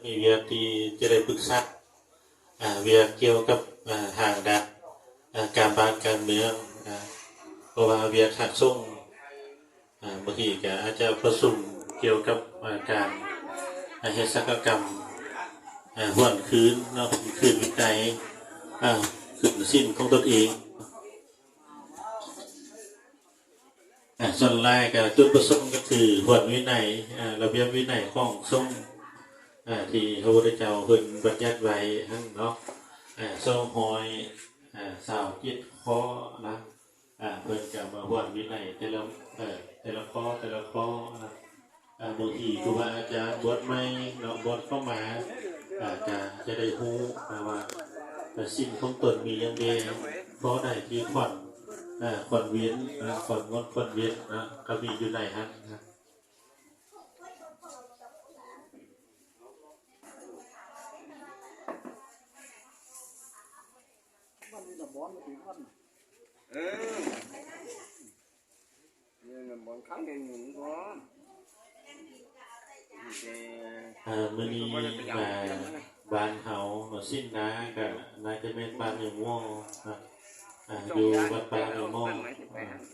ມີວຽກທີ່ຈະໄດ້ປຶກສາ ອາ ວຽກກ່ຽວກັບ ອາ ທາງດ້ານ ອາ ການບ້ານການເມືອງ ອາ ເພາະວ່າວຽກຮັບສົ່ງ ອາ ບາງທີກໍອາດຈະປະຊຸມກ່ຽວກັບ ອາ ການ ອາ ເຮັດສັງຄະກຳ ອາ ຫວນຄືນເນາະ ຄືນວິໄນ ອາ ຄືນສິນຂອງຕົນເອງ. ອາ ສ່ວນຫຼາຍກໍຈຸດປະສົງກໍຄືຫວນວິໄນ ອາ ລະບຽບວິໄນຂອງສົງ ອາ ທີ່ພະພຸດທະເຈົ້າເພິ່ນບັນຍັດໄວ້ຫັ້ນເນາະ ອາ ສອງຮ້ອຍ ອາ ຊາວເຈັດຂໍ້ນະ ອາ ເພິ່ນກໍມາຫວນວິໄນແຕ່ລະ ເອີ ແຕ່ລະຂໍ້ ແຕ່ລະຂໍ້ນະ. ອາ ບາງທີຄູບາອາຈານບວດໃໝ່ເນາະ ບວດເຂົ້າມາ ອາ ກະຈະໄດ້ຮູ້ນະວ່າ ອາ ສິນຂອງຕົນມີຫຍັງແດ່ ຂໍ້ໃດທີ່ຄວນ ອາ ຄວນເວັ້ນນະ ຄວນງົດຄວນເວັ້ນນະ ກໍມີຢູ່ໃນຫັ້ນນະ. ເອີ ເອີ ມື້ນີ້ມາບ້ານເຮົາເນາະ ສິນນາກໍໜ້າຈະແມ່ນບ້ານແມ່ມ່ວງເນາະ ອາ ຢູ່ວັດປ່າແມ່ມ່ວງ.